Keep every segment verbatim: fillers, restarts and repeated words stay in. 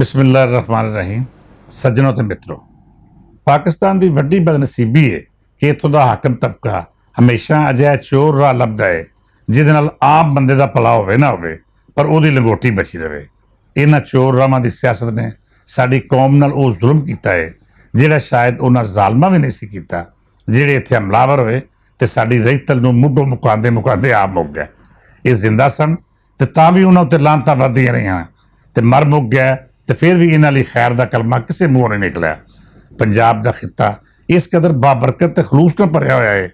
بسم اللہ الرحمن الرحیم۔ سجنوں تے متروں، پاکستان دی وڈی بدنصیبی ہے کہ اتھوں دا حاکم طبقہ ہمیشہ اجہا چور راہ لبھدا ہے جس دے نال عام بندے دا بھلا ہووے نہ ہووے، پر اوہدی لنگوٹی بچی رہے۔ انہاں چور راہواں دی سیاست نے ساڈی قوم نال او ظلم کیتا ہے جہڑا شاید انہاں ظالماں وی نہیں سی کیتا، جہڑے اتھے حملہ آور ہوئے تے ساڈی رہی تل نوں مڈھو مکاندے مکاندے آپ مک گئے۔ اے زندہ سن تے تاں وی انہاں اتے لعنتاں ودھدیاں رہیاں۔ تے مر مک گیا، تے فیر وی انہاں لئی خیر دا کلمہ کسے منہوں نہیں نکلیا۔ پنجاب دا خطہ اس قدر بابرکت تے خلوص نال بھریا ہویا ہے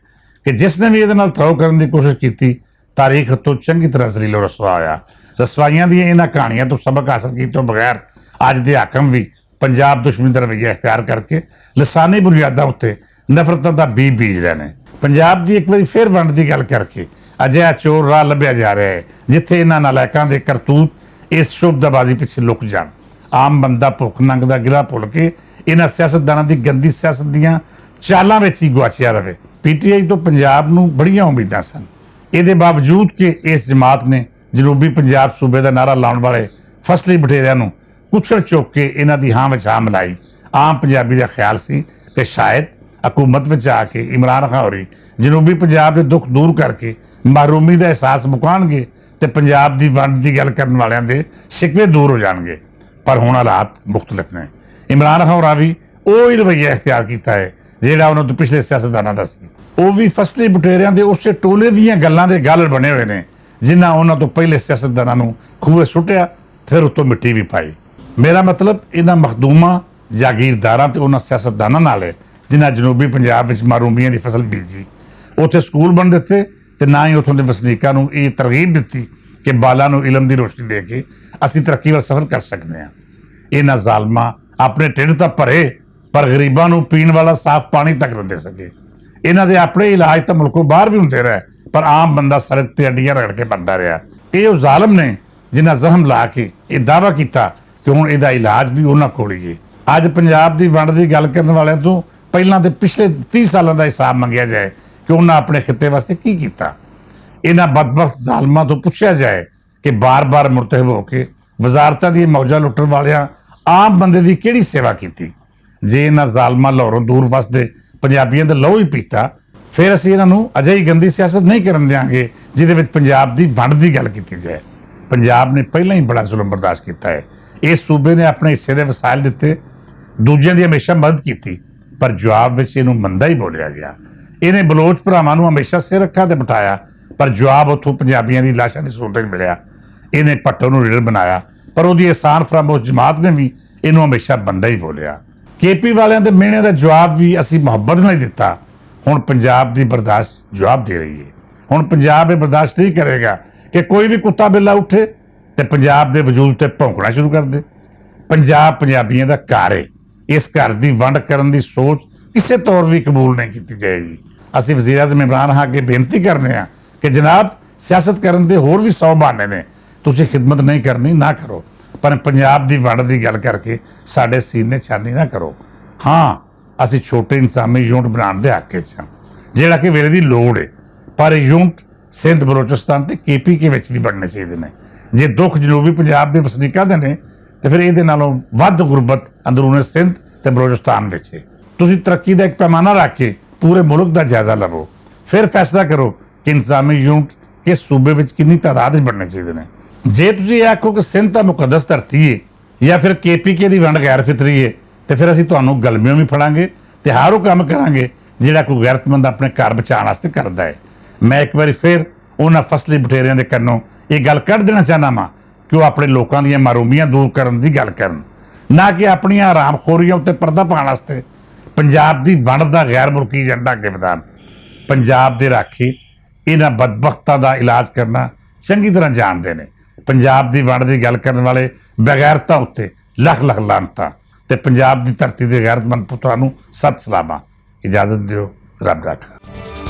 کہ جس نے وی ایہدے نال تھرو کرن دی کوشش کیتی، تاریخ اتھوں چنگی طرح ذلیل و رسوا ہویا۔ رسوائیاں دیاں انہاں کہانیاں توں سبق حاصل کیتے بغیر اج دے حاکم وی پنجاب دشمنی دا رویہ اختیار کر کے لسانی بنیاداں اتے نفرتاں دا بی بیج رہے نے۔ پنجاب دی ایک واری فیر ونڈ دی گل کر کے اجہا چور راہ لبھیا جا رہا ہے جتھے انہاں نالائکاں دے کرتوت اس شبدہ بازی پچھے لک جان۔ عام بندہ بھوک ننگ دا گلا پھل کے انہاں سیاستداناں دی گندی سیاست دیاں چالاں وچ ہی گواچیا رہے۔ پی ٹی آئی توں پنجاب نوں بڑیاں امیداں سن۔ ایہدے باوجود کہ اس جماعت نے جنوبی پنجاب صوبے دا نعرہ لاؤن والے فصلی بٹھیریاں نوں کچھڑ چوک کے انہاں دی ہاں وچ ہاں ملائی، عام پنجابی دا خیال سی کہ شاید حکومت وچ آ کے عمران خان ہوری جنوبی پنجاب دے دکھ دور کر کے محرومی دا احساس مکان گے تے پنجاب دی ونڈ دی گل کرن والیاں دے شکوے دور ہو جان گے۔ پر ہن حالات مختلف نے۔ عمران خان ہوراں وی اوہی رویہ اختیار کیتا ہے جہڑا انہاں توں پچھلے سیاستداناں دا سی۔ او وی فصلی بٹیریاں دے اسے ٹولے دیاں گلاں دے گالڑ بنے ہوئے نے، جنہاں انہاں توں پہلے سیاستداناں نوں کھوئے سٹیا، پھر اتوں مٹی وی پائی۔ میرا مطلب انہاں مخدوماں، جاگیرداراں تے انہاں سیاستداناں نال ہے جنہاں جنوبی پنجاب وچ معرومیاں دی فصل بیجی، اوتھے سکول بن دتے، تے نہ ہی اتھوں دے وسنیکاں نوں ایہہ ترغیب دتی کہ بالاں نوں علم دی روشنی دے کے اسی ترقی وال سفر کر سکدے ہاں۔ انہاں ظالماں اپنے ٹھڈ تاں بھرے، پر غریباں نوں پین والا صاف پانی تک نہ دے سکے۔ انہاں دے اپنے علاج تاں ملکوں باہر وی ہوندے رہے، پر عام بندہ سڑک تے اڈیاں رگڑ کے مردا رہیا۔ ایہہ او ظالم نے جنہاں زخم لا کے ایہہ دعویٰ کیتا کہ ہن ایہدا علاج وی انہاں کول ہی ہے۔ اج پنجاب دی ونڈ دی گل کرن والیاں توں پہلاں دے پچھلے تیس سالاں دا حساب منگیا جائے کہ انہاں اپنے خطے واسطے کی کیتا۔ انہاں بدبخت ظالماں توں پچھیا جائے کہ بار بار مرتحب ہو کے وزارتاں دی موجاں لٹن والیاں عام بندے دی کیڑی سیوا کیتی؟ جے انہاں ظالماں لاہوروں دور وسدے پنجابیاں دا لہو ہی پیتا، فیر اسی انہاں نوں اجہی گندی سیاست نہیں کرن دیاں گے جدے وچ پنجاب دی ونڈ دی گل کیتی جائے۔ پنجاب نے پہلاں ہی بڑا ظلم برداشت کیتا ہے۔ اس صوبے نے اپنے حصے دے وسائل دتے، دوجیاں دی ہمیشہ مدد کیتی، پر جواب وچ اینوں مندا ہی بولیا گیا۔ اینے بلوچ بھراواں نوں ہمیشہ سر رکھا تے بٹھایا، پر جواب اتھوں پنجابیاں دی لاشاں دی صورت وچ ملیا۔ اینے پٹو نوں لیڈر بنایا، پر اوہدی احسان فراموش جماعت نے وی اینوں ہمیشہ مندا ہی بولیا۔ کے پی والیاں دے مہنے دا جواب وی اسی محبت نال ہی دتا۔ ہن پنجاب دی برداشت جواب دے رہی ہے۔ ہن پنجاب ایہہ برداشت نہیں کرے گا کہ کوئی وی کتا بلا اٹھے تے پنجاب دے وجود تے بھونکنا شروع کر دے۔ پنجاب پنجابیاں دا گھر ہے۔ اس گھر دی ونڈ کرن دی سوچ کسے طور وی قبول نہیں کیتی جائے گی۔ اسی وزیر اعظم عمران خان اگے بینتی کرنے ہاں کہ جناب، سیاست کرن دے ہور وی سو بہانے نے، تسی خدمت نہیں کرنی نہ کرو، پر پنجاب دی ونڈ دی گل کر کے ساڈے سینے چھانی نہ کرو۔ ہاں، اسی چھوٹے انتظامی یونٹ بنان دے حق وچ ہاں، جیہڑا کہ ویلے دی لوڑ ہے، پر یونٹ سندھ بلوچستان تے کے پی کے وچ وی بننے چاہیدے نے۔ جے دکھ جنوبی پنجاب دے وسنیکاں دے نے، تے فیر ایہدے نالوں ودھ غربت اندرون سندھ تے بلوچستان وچ ہے۔ تسی ترقی دا ایک پیمانہ رکھ کے پورے ملک دا جائزہ لو، فیر فیصلہ کرو کہ انتظامی یونٹ کس صوبے وچ کنی تعداد وچ بننے چاہیدے نے۔ جے تسی ایہہ آکھو کہ سندھ دا مقدس دھرتی ہے، یا فیر کے پی کے دی ونڈ غیر فطری ہے، تے فیر اسی تہانوں گلمیوں وی پھڑاں گے تے ہر او کم کراں گے جیہڑا کوئی غیرت مند اپنے گھر بچان واسطے کردا ہے۔ میں اک واری فیر انہاں فصلی بٹھیریاں دے کنوں ایہہ گل کڈ دینا چاہنا واں کہ او اپنے لوکاں دیاں محرومیاں دور کرن دی گل کرن، نہ کہ اپنیاں آرام خوریاں اتے پردہ پان واسطے پنجاب دی ونڈ دا غیر ملکی ایجنڈا اگے ودھان۔ پنجاب دے راکھی انہاں بدبختاں دا علاج کرنا چنگی طرح جاندے نے۔ پنجاب دی ونڈ دی گل کرن والے بغیرتاں اتے لکھ لکھ لعنتاں، تے پنجاب دی دھرتی دے غیرت مند پتراں نوں ست سلاماں۔ اجازت دیو، رب رکھا۔